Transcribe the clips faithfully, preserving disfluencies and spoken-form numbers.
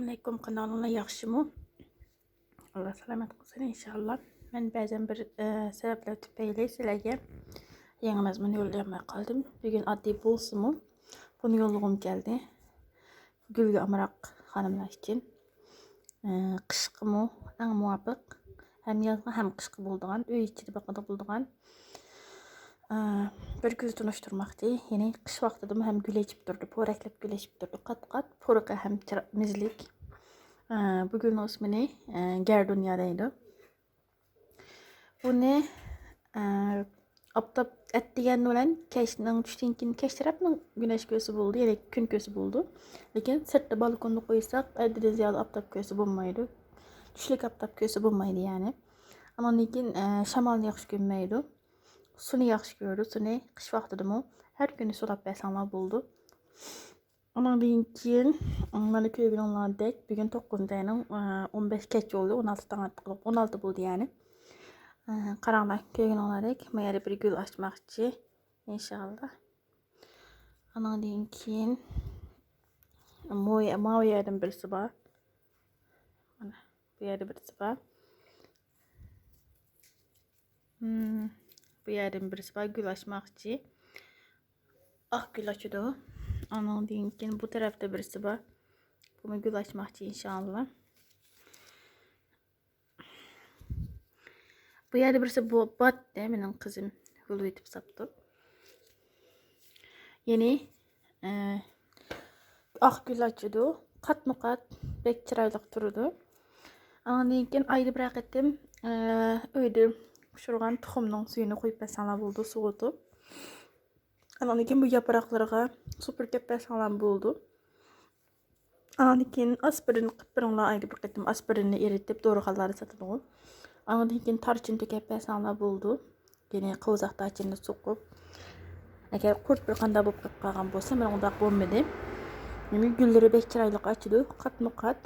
ئەلەيكۇم، قانداقلىرىڭلار، ياخشىمۇ؟ ئاللا سالامەت قىلسۇن ئىنشاللا. مەن بەزەن بىر، ئە، سەۋەبلەر تۈپەيلى سىلەرگە يېڭى مەزمۇن يوللىيالماي قالدىم. بۈگۈن ئاددىي بولسىمۇ، بۇنى يوللىغۇم كەلدى. گۈلگە ئامراق خانىملار ئۈچۈن. ئە، قىشقىمۇ ئەڭ مۇۋاپىق. ھەم يازغا، ھەم قىشقا بولىدىغان، ئۆي ئىچىدە باقمىدا بولىدىغان، ئە، بىر گۈل تونۇشتۇرماقچى. يەنى قىش ۋاقتىدىمۇ ھەم گۈل ئېچىپ تۇرىدۇ، پورەكلەپ گۈل ئېچىپ تۇرىدۇ. قات-قات پۇرىقى ھەم چىرا-، مېزىلىك. ئە، بۇ گۈلنىڭ ئىسمىنى، ئە، گەردۇنيا دەيدۇ. بۇنى، ئە، ئاپتاپ ئەتىگەن بىلەن كەچنىڭ چۈشتىن كېيىن كەچ تەرەپنىڭ گۈنەش كۆرسە بولىدۇ، يەنى كۈن كۆرسە بولىدۇ. لېكىن سىرتتا بالكوندا قويساق، ھەددىدىن زىيادە ئاپتاپ كۆرسە بولمايدۇ. چۈشلۈك ئاپتاپ كۆرسە بولمايدۇ يەنى. ئانىڭدىن كېيىن، ئە، شامالنى ياخشى كۆرمەيدۇ. سۇنى ياخشى كۆرىدۇ. سۇنى قىش ۋاقتىدىمۇ ھەر كۈنى سۇلاپ بەرسەڭلار بولىدۇ. ئانىڭدىن كېيىن، مانا كۆرگىنىڭلاردەك، بۈگۈن توققۇزىنچى ئاينىڭ، ئە، ئون بەش كەچ بولدى، ئون ئالتە تاڭ ئاتتى، ئون ئالتە بولدى يەنى. ئە، قاراڭلار، كۆرگىنىڭلاردەك، ما يەردە بىر گۈل ئاچماقچى، ئىنشاللا. ئانىڭدىن كېيىن مو-، ماۋۇ يەردىن بىرسى بار. مانا بۇ يەردە بىرسى بار. مم، بۇ يەردىن بىرسى بار، گۈل ئاچماقچى. ئاق گۈل ئاچىدۇ. ئانىڭدىن كېيىن بۇ تەرەپتە بىرسى بار. بۇمۇ گۈل ئاچماقچى ئىنشاللا. بۇ يەردە بىرسى بو-، باتتى، مېنىڭ قىزىم يۇلۇۋېتىپ ساپتۇ. يەنى، ئە، ئاق گۈل ئاچىدۇ. قاتمۇ قات، بەك چىرايلىق تۇرىدۇ. ئاندىن كېيىن ئايدا بىرەر قېتىم، ئە، ئۆيدە پىشۇرغان تۇخۇمنىڭ سۈيىنى قۇيۇپ بەرسەڭلار بولىدۇ، سوۋۇتۇپ. ئاندىن كېيىن بۇ ياپراقلىرىغا سۈپۈرۈپ بەرسەڭلار بولىدۇ. ئاندىن كېيىن ئاسپىرىن قىلىپ بېرىڭلار، ئايدا بىر قېتىم ئاسپىرىننى ئېرىتىپ دورىخانىلاردا ساتىدىغۇ. ئاندىن كېيىن تارچىن تۆكۈپ بەرسەڭلار بولىدۇ. يەنى قوۋزاق تارچىننى سوقۇپ. ئەگەر قۇرت بىر قانداق بولۇپ قېلىپ قالغان بولسا، مەن ئۇنداق بولمىدى. يەنى گۈللىرى بەك چىرايلىق ئاچىدۇ، قاتمۇ قات.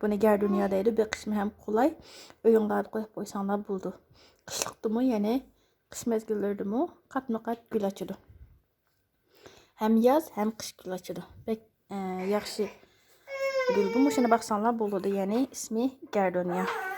بۇنى گەردۇنيا دەيدۇ، بېقىشمۇ ھەم قولاي. ئۆيۈڭلاردا قويۇپ قويساڭلار بولىدۇ. قىشلىقتىمۇ يەنى قىش مەزگىللىرىدىمۇ قاتمۇ قات گۈل ئاچىدۇ. ھەم ياز، ھەم قىش گۈل ئاچىدۇ. بەك، ئە، ياخشى گۈل بۇ. مۇشۇنى باقساڭلار بولىدۇ، يەنى ئىسمى گەردونيا.